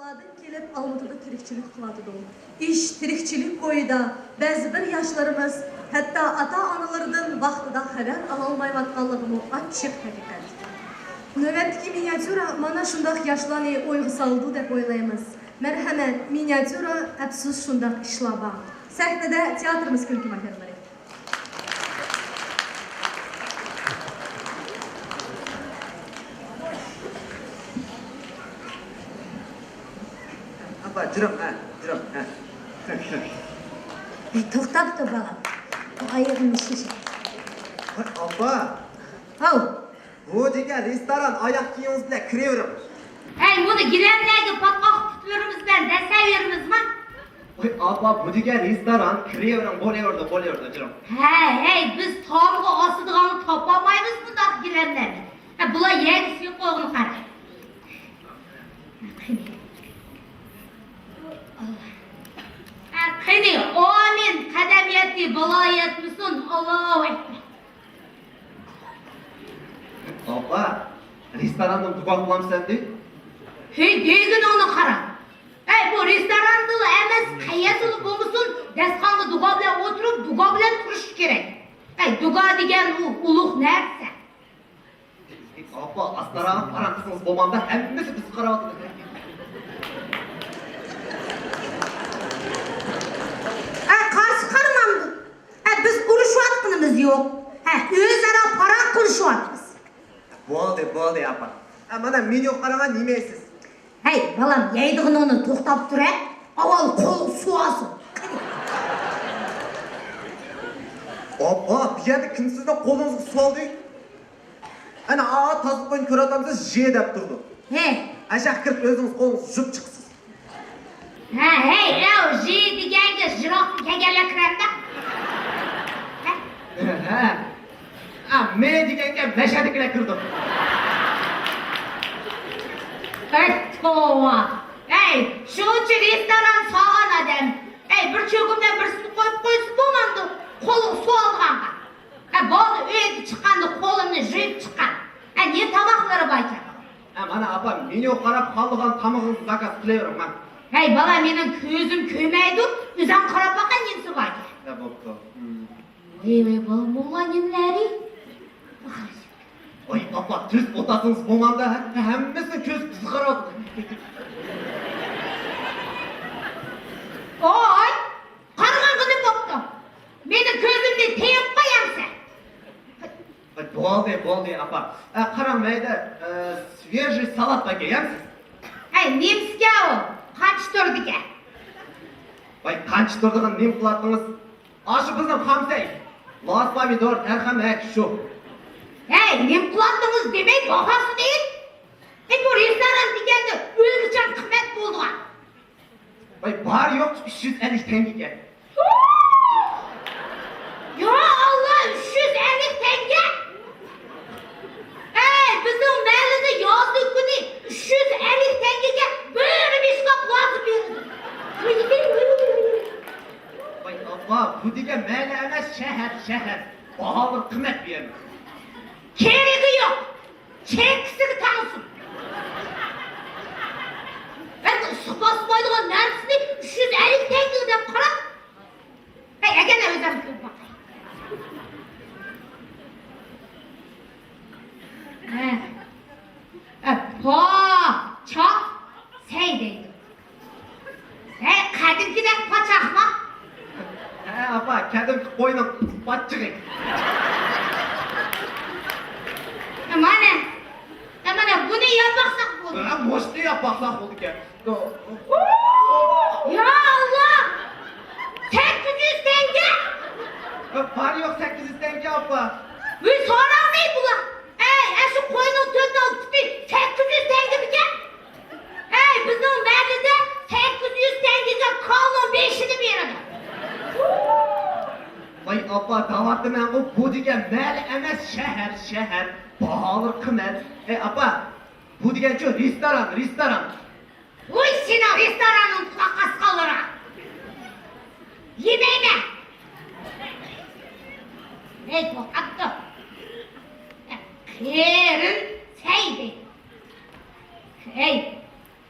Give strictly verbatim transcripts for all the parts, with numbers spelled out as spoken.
دىن كېلىپ ئالمۇتىدا تىرىكچىلىك قىلىۋاتىدۇ. ئىش تىرىكچىلىك كويىدا بەزى بىر ياشلىرىمىز ھەتتا ئاتا-ئانىلىرىدىن ۋاقتىدا خەۋەر ئالالمايۋاتقانلىقىمۇ ئاچچىق ھەقىقەت. نۆۋەتتىكى مىنىاتيۇرا مانا شۇنداق ياشلارنى ئويغا سالىدۇ دەپ ئويلايمىز. مەرھەمەت، مىنىاتيۇرا، ئەپسۇس شۇنداق ئىشلار بار. سەھنىدە تىياتىرىمىز كۈلكە ماھىرلىرى. ئاپا، جۈرۈڭ، ھە، جۈرۈڭ، ھە. ئەي، توختاپ تۇر، بالام. بۇ ئايىغىمنى شىشىر. ۋاي، ئاپا. ھاۋ. بۇ دېگەن رېستوران، ئاياغ كىيىمىڭىز بىلەن كىرىۋېرىڭ. ھەي، مۇنى گىلەملەرگە پاتقاق پۇتلىرىمىز بىلەن دەسسەۋېرىمىزما؟ ۋاي، ئاپا، بۇ دېگەن رېستوران، كىرىۋېرىڭ، بولۇۋېرىدۇ، بولۇۋېرىدۇ، جۈرۈڭ. ھە، ھەي، بىز تامغا ئاسىدىغاننى تاپالمايمىز بۇنداق گىلەملەرنى. ھە، بۇلار يەرگە سېلىپ قويغىنى قارا. ھە، قېنى، ئامىن، قەدەم يەتتى، بالا يەتمىسۇن، ئاللاھۇ ئەكبەر. ئاپا، رېستوراننىڭ دۇكان قىلامسەن دەي؟ ھەي، دېگىنىڭنى قارا. ھەي، بۇ رېستوراندا ئەمەس، قەيەردىلا بولمىسۇن، دەستىخانغا دۇغا بىلەن ئولتۇرۇپ، دۇغا بىلەن تۇرۇش كېرەك. ھەي، دۇغا دېگەن ئۇ ئۇلۇغ نەرسە. ئاپا، ئاستىراق پاراڭ قىلسىڭىز بولمامدا، ھەممىسى بىزگە قاراۋاتىدۇ. ھە، قارشى قارىمامدۇ؟ ھە، بىز ئۇرۇشۇۋاتقىنىمىز يوق. ھە، ئۆزئارا پاراڭ قىلىشىۋاتىمىز. بولدى، بولدى، ئاپا. ھە، مانا مېنيۇغا قاراڭا، نېمە يەيسىز؟ ھەي، بالام، يەيدىغىنىڭنى توختاپ تۇر، ھە؟ ئاۋۋال قولۇڭ سۇۋالسۇن. ئاپا، بۇ يەردە كىم سىزنىڭ قولىڭىزغا سۇۋالدى؟ ئەنە، ئا، تازىلىق بويىنى كۆرۈۋاتامسىز، ژې دەپ تۇرىدۇ. ھە. ئەشەگە كىرىپ ئۆزىڭىز قولىڭىزنى يۇيۇپ چىقىسىز. ھە، ھەي، ئەو، ژې دېگەنگە يىراقتىن كەلگەنلەر كىرەمدۇ؟ ھە؟ ھە. ئا، مې دېگەنگە مەشەدىكىلەر كىرىدۇ. ھەي، توۋا. ھەي، شۇنچە رېستوران سالغان ئادەم. ھەي، بىر چۆكۈمدە بىرسىنى قويۇپ قويسا بولمامدۇ؟ قولىغا سۇۋالىدىغانغا. ھە، بولدى، ئۆيگە چىققاندا قولۇمنى يۇيۇپ چىققان. ھە، نېمە تاماقلىرى باركەن؟ ھە، مانا ئاپا، مېنيۇغا قاراپ خالىغان تامىقىڭىزنى زاكاز قىلىۋېرىڭ، ھە. ھەي، بالا، مېنىڭ كۆزۈم كۆرمەيدۇ، ئۆزۈڭ قاراپ باققىن نېمىسى باركەن. ھە، بوپتۇ. ھىم. ۋاي، ۋاي، بالا، مۇنۇلار نېمىلەرى؟ ۋاي، ئاپا، تۈز ئولتۇرسىڭىز بولمامدا، ھە، ھەممىسىنىڭ كۆزى بىزگە قاراۋاتىدۇ. ۋاي! قارىغانغا نېمە بوپتۇ؟ مېنىڭ كۆزۈمنى تېڭىپ قويامسەن؟ ۋاي، بولدى، بولدى، ئاپا. ئە، قاراڭ، مەيدە، ئە، سۋېژىي سالات باركەن، يەمسىز؟ ھەي، نېمىسىكەن ئۇ؟ قانچە تۇرىدىكەن؟ ۋاي، قانچە تۇرىدىغىنى نېمە قىلاتتىڭىز؟ ئاشۇ بىزنىڭ خامسەي. لاس پامىدور، تەرخەم، ھە، شۇ. ھەي، نېمە قىلاتتىڭىز دېمەي، باھاسىنى ئېيت. ھەي، بۇ رېستوران دېگەندە ئۆلگۈچان قىممەت بولىدىغان. ۋاي، بار يوق ئۈچ يۈز ئەللىك تەڭگىگە. يا ئاللا، ئۈچ يۈز ئەللىك تەڭگە! ئەي، بىزنىڭ مەھەللىدە يازدىن كۈنى ئۈچ يۈز ئەللىك تەڭگىگە بىر مىشكاپ لازا بېرىدۇ. ۋاي ئاپا، بۇ دېگەن مەھەللە ئەمەس، شەھەر، شەھەر. باھالىرى قىممەت بۇ يەرنىڭ. كېرىكى يوق. چەككىسىگە تاڭسۇن. بەك ئىسسىق باسمايدىغان نەرسىنى ئۈچ يۈز ئەللىك تەڭگە دەپ قاراپ. ھەي، ئەكەل، ئۆزۈم كۆرۈپ باقاي. ھە. ھە، پا، چاق، سەي دەيدۇ. ھەي، قەدىمكىدەك پاچاقما؟ ھە، ئاپا، قەدىمكى قوينىڭ پاچىقى. مانا، مانا بۇنى ياپ باقساق بولدى. ھە، مۇشتنى ياپ باقساق بولىدىكەن. يا ئاللا! سەككىز يۈز تەڭگە! بار يوق سەككىز يۈز تەڭگە، ئاپا. ۋىي، سوراڭ دەي بۇلار. ئەي، ئەشۇ قوينىڭ تۆت ئالدى پۇتى سەككىز يۈز تەڭگىمىكەن؟ ئەي، بىزنىڭ مەھەللىدە سەككىز يۈز تەڭگىگە كالىنىڭ بېشىنى بېرىدۇ. ۋاي ئاپا، دەۋاتىمەنغۇ، بۇ دېگەن مەھەللە ئەمەس، شەھەر، شەھەر. باھالىرى قىممەت. ئەي ئاپا، بۇ دېگەنچۇ رېستوران، رېستوران. ۋوي، سېنىڭ رېستورانىڭ قۇلاق ئاسقانلىرى. يېمەيمەن. ھەي، توختاپ تۇر. قېرىن سەي دەيدۇ. ھەي،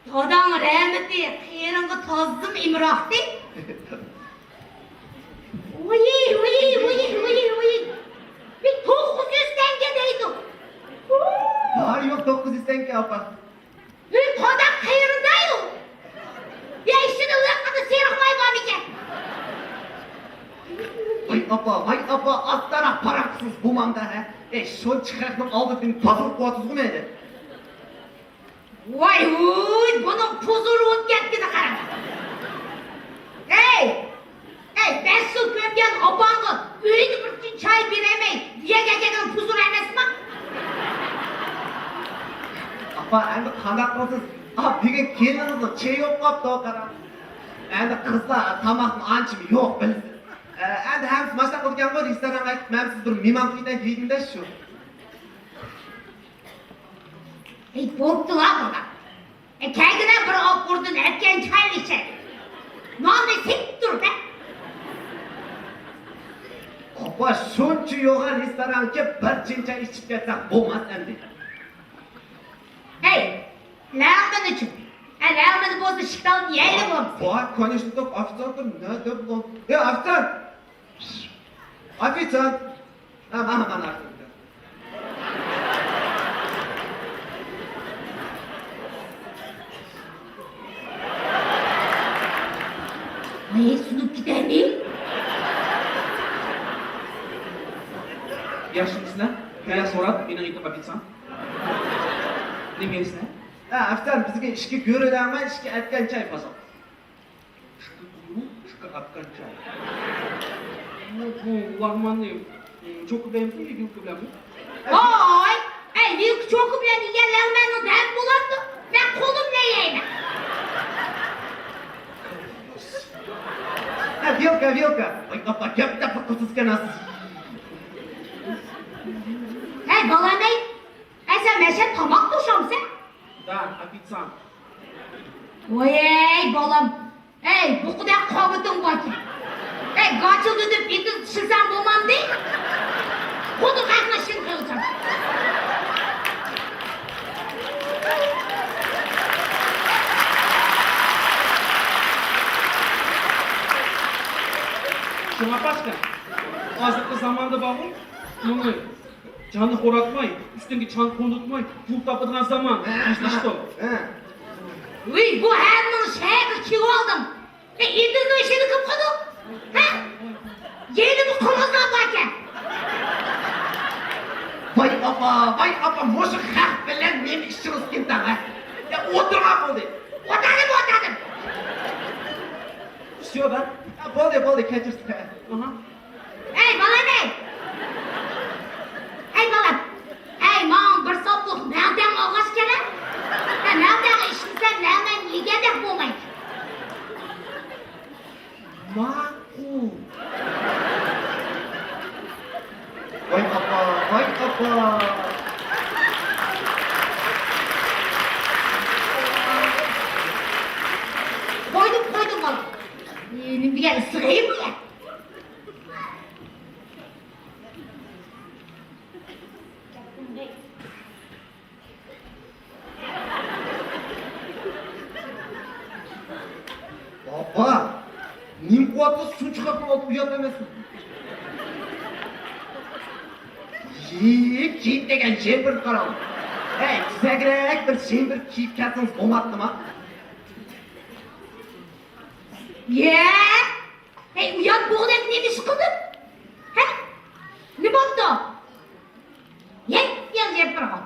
داداڭ رەھمىتى قېرىڭغا تازىمۇ ئىمراقتى. ۋۇي، ۋۇي، ۋۇي، ۋۇي، ۋۇي. بىر توققۇز يۈز تەڭگە دەيدۇ. بار يوق توققۇز يۈز تەڭگە، ئاپا. ۋۇي، قانداق قېرىندايۇ؟ يا ئىچىدە ۋاقىتتا سېرىق ماي بارمىكەن؟ ۋاي ئاپا، ۋاي ئاپا، ئاستاراق پاراقسىز بۇ ماندا، ھە؟ ئەي، شۇنچە خەقنىڭ ئالدىدىن پازىل قىلىۋاتىسىزغۇ مەيلى. ۋاي ۋۇي، بۇنىڭ پۇزۇرى بولۇپ كەتكىنى قاراڭ. ھەي! ھەي، بەش يىل كۆرگەن ئاپاڭغا ئۆيدە بىر قۇتى چاي بېرەلمەي، يەگەن يەگەن پۇزۇر ئەمەسما؟ ئاپا، ئەمدى قانداق قىلىسىز؟ ئا، بۈگۈن كېلىنىڭىزنىڭ چېيى يوق قاپتۇ، قاراڭ. ئەمدى قىزلار تاماقنى ئانچىمۇ يوق بىلىسىز. ئە، ئەمدى ھەممىسى ماشىنا قىلىدىكەنغۇ، رېستورانغا ئېيتىپ، مەن سىز بىر مېھمان قىلىپ كېتەي دېدىم-دە شۇ. ھەي، بوپتۇلا، بالام. ئە، كەلگىنە بىر ئاپپۇردىن ئەتكەن چاينى ئىچەي. ناننى سېتىپ تۇر دە. ئاپا، شۇنچە يوغان رېستورانغا بىر چىن چاي ئىچىپ كەتسەك بولماس ئەمدى. ھەي، لەڭمىنى ئىچىڭ. ھە، لەڭمىنى بولسا ئىشىكتە ئالدىن يەيلى بولمىسا. بار، كونېچنىي توك ئافىتسانتتۇر، نە دەپ بولام. ھەي، ئافىتسانت! ئافىتسانت! ھە، مانا، مانا، ئافىتسانت. ئاي، سۇنۇپ كېتەيمۇ؟ ياخشىمۇسىلەر؟ نېمە سوراپ، مېنىڭ ئېيتىپ ئافىتسانت. نېمە يەيسىلەر؟ ھە، ئافىتسانت، بىزگە ئىككى گۆرۈدەڭمەن، ئىككى ئەتكەن چاي پازا. ئىككى قۇيرۇق، ئىككى ئاتقان چاي. بۇ، بۇ لەغمەننى، م، چوكا بىلەنمۇ، ۋىلكا بىلەنمۇ؟ ۋاي! ئەي، ۋىلكا چوكا بىلەن يېگەن لەغمەننىڭ دەمى بولامدۇ؟ مەن قولۇم بىلەن يەيمەن. ھە، ۋىلكا، ۋىلكا. ۋاي، ئاپا، گەپ تېپىپ قىلسىزكەن سىز. ھەي، بالام، ئەي. ئەي، سەن مەشەدە تاماق توشامسەن؟ Да, официант. ۋاي، ئەي، بالام. ئەي، بۇقىدەك قامىتىڭ باركەن. ئەي، گاچىلدىتىپ ئېتىز چىشلىسەڭ بولمامدى؟ خۇددى خەقنىڭ ئىشىنى قىلساڭ. شۇڭا پاشقا. ھازىرقى زاماندا بارغۇ، مۇنى جاننى خوراتماي، ئۈستۈڭگە چاڭ قوندۇرتماي، پۇل تاپىدىغان زامان. ھە، ئىشلىشىدۇ. ھە. ۋىي، بۇ ھەممىڭ شەھەرگە كېلىۋالدىڭ. ئە، ئېتىزنىڭ ئىچىدە كىم قالدۇق؟ ھە؟ يەنىمۇ قىرغىزلار باركەن. ۋاي ئاپا، ۋاي ئاپا، مۇشۇ خەق بىلەن نېمە ئىشىڭىز كېلىپ، ھە؟ يا، ئولتۇرما بولدى. ئولتۇردۇم، ئولتۇردۇم. شۇ بار. ھە، بولدى، بولدى، كەچۈرسىز. ئاھا. ئەي، بالام، ئەي! ئەي، بالام! ئەي، ماڭا بىر ساپلىق مەلتەڭ ئالغاچ كېرەك. ھە، مەلتەڭ ئىچمىسەم، لەڭمەن يېگەندەك بولمايدۇ. ماقۇل. ۋاي ئاپا، ۋاي ئاپا! قويدۇم، قويدۇم، بالام. ئى، نېمە دېگەن ئىسسىق ئەي بۇ يەر. ئاپا، نېمە قىلىۋاتىسىز؟ شۇنچە خەقنىڭ ئالدىدا ئۇيات ئەمەسمۇ؟ يېيىپ كىيىپ دېگەن جېمپىرنى قاراڭ. ھەي، تۈزەكرەك بىر جېمپىر كىيىپ كەلسىڭىز بولماپتىما؟ يە! ھەي، ئۇيان بوغدەك نېمە ئىش قىلدىم؟ ھە؟ نېمە بوپتۇ؟ يەتتە يىل يېپىرغان.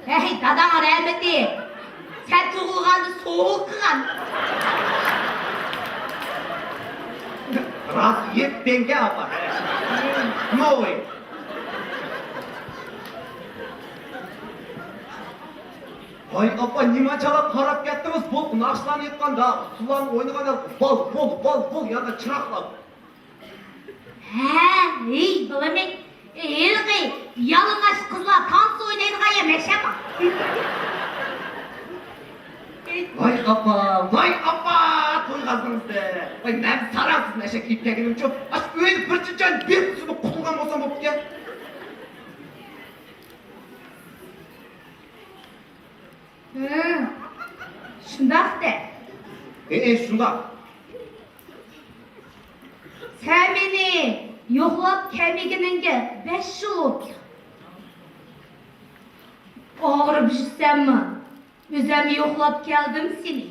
ھەي، داداڭ رەھمىتى. سەن تۇغۇلغاندا سوغۇق قىلغان. راست يەتتە يىلگە ئاپا. نوۋى. ۋاي ئاپا، نېمانچىلا قاراپ كەتتىڭىز؟ بۇ ناخشىلارنى ئېيتقاندا، ئۇسسۇللارنى ئوينىغاندا، بال، بول، بال، بول، ياندا چىراغلار. ھە، ھېي، بالام، ھېلىقى يالىڭاچ قىزلار تانسا ئوينايدىغان يەر مەشەما. ۋاي ئاپا، ۋاي ئاپا، تويغازدىڭىز-دە. ۋاي، مەن ساراڭسىز مەشەدە كىيىپ كەلگىنىمچۇ؟ ئاشۇ ئۆيدە بىر چىن چاينى بېرىپ سىزنى قۇتۇلغان بولسام بوپتىكەن. ھە، شۇنداق دە. ھە، شۇنداق. سەن مېنى يوقلاپ كەلمىگىنىڭگە بەش يىل بولدى. ئاغرىپ يۈرسەممۇ، ئۆزۈم يوقلاپ كەلدىم سېنى.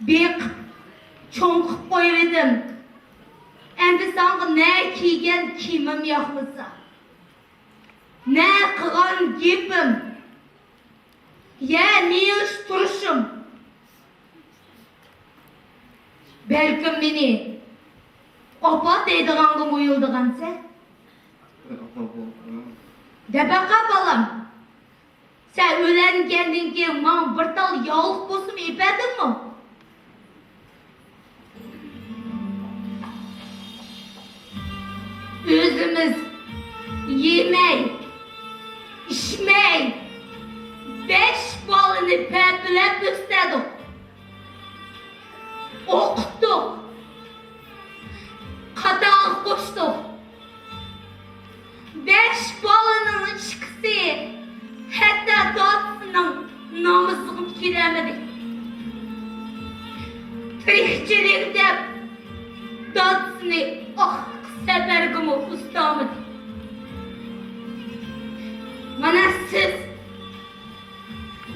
بېقىپ، چوڭ قىلىپ قويۇۋىدىم. ئەمدى ساڭا نە كىيگەن كىيىمىم ياقمىسا، نە قىلغان گېپىم، يە نېمە ئىش تۇرۇشۇم. بەلكىم مېنى ئاپا دەيدىغانغا مۇيۇلىدىغانسەن. دەپ باقە بالام. سەن ئۆيلەنگەندىن كېيىن ماڭا بىر تال ياغلىق بولسىمۇ ئېلىپ بەردىڭمۇ؟ ئۆزىمىز يېمەي، ئىچمەي، بەش بالىنى پەپىلەپ ئۆستۈردۇق. ئوقۇتتۇق. قاتارغا قوشتۇق. بەش بالىنىڭ ئىككىسى ھەتتا دادىسىنىڭ نامىزىغىمۇ كېلەلمىدى. تىرىكچىلىك دەپ دادىسىنى ئاخىرقى سەپەرگىمۇ ئۇزىتالمىدى. مانا سىز،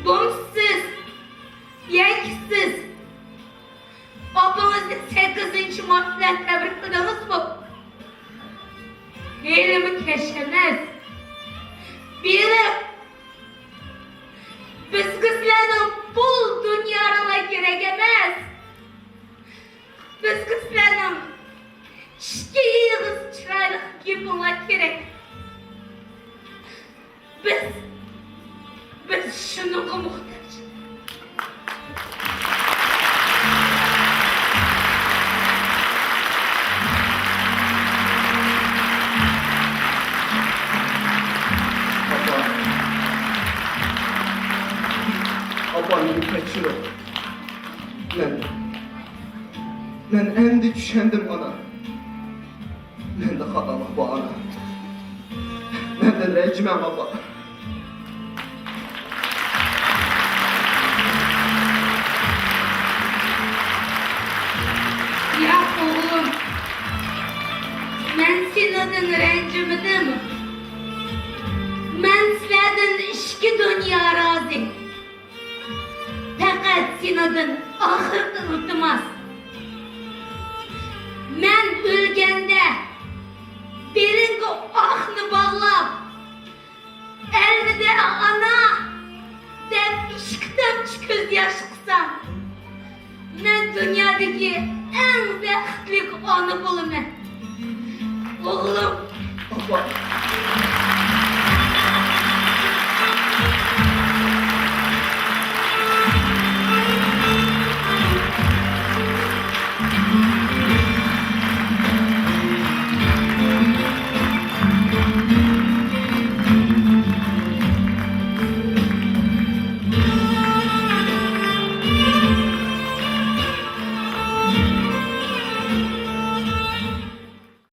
بولمىسا سىز، ياكى سىز ئاپىڭىزنى سەككىزىنچى مارت بىلەن تەبرىكلىدىڭىزمۇ؟ ھېلىمۇ كەچ ئەمەس. بېرىڭ. بىزگە سىلەرنىڭ پۇل دۇنيالار كېرەك ئەمەس. بىزگە سىلەرنىڭ ئىككى ئېغىز چىرايلىق گېپىڭلار كېرەك. بىز، بىز شۇنىڭغا موھتاج. ئاپا، ئاپا، مېنى كەچۈرۈڭ. مەن، مەن ئەمدى چۈشەندىم، ئانا. مەندە خاتالىق بار، ئانا. مەندىن رەنجىمەڭ، ئاپا. ياق، ئوغلۇم. مەن سېنىڭدىن رەنجىمىدىم. مەن سىلەردىن ئىككى دۇنيا رازى. پەقەت سېنىڭدىن ئاخىرقى ئىلتىماس. مەن ئۆلگەندە بېلىڭگە ئاقنى باغلاپ، «ئەلۋىدە، ئانا!» دەپ ئىككى تامچە كۆز ياش قىلساڭ، مەن دۇنيادىكى ئەڭ بەختلىك ئانا بولىمەن. ئوغلۇم! ئاپا!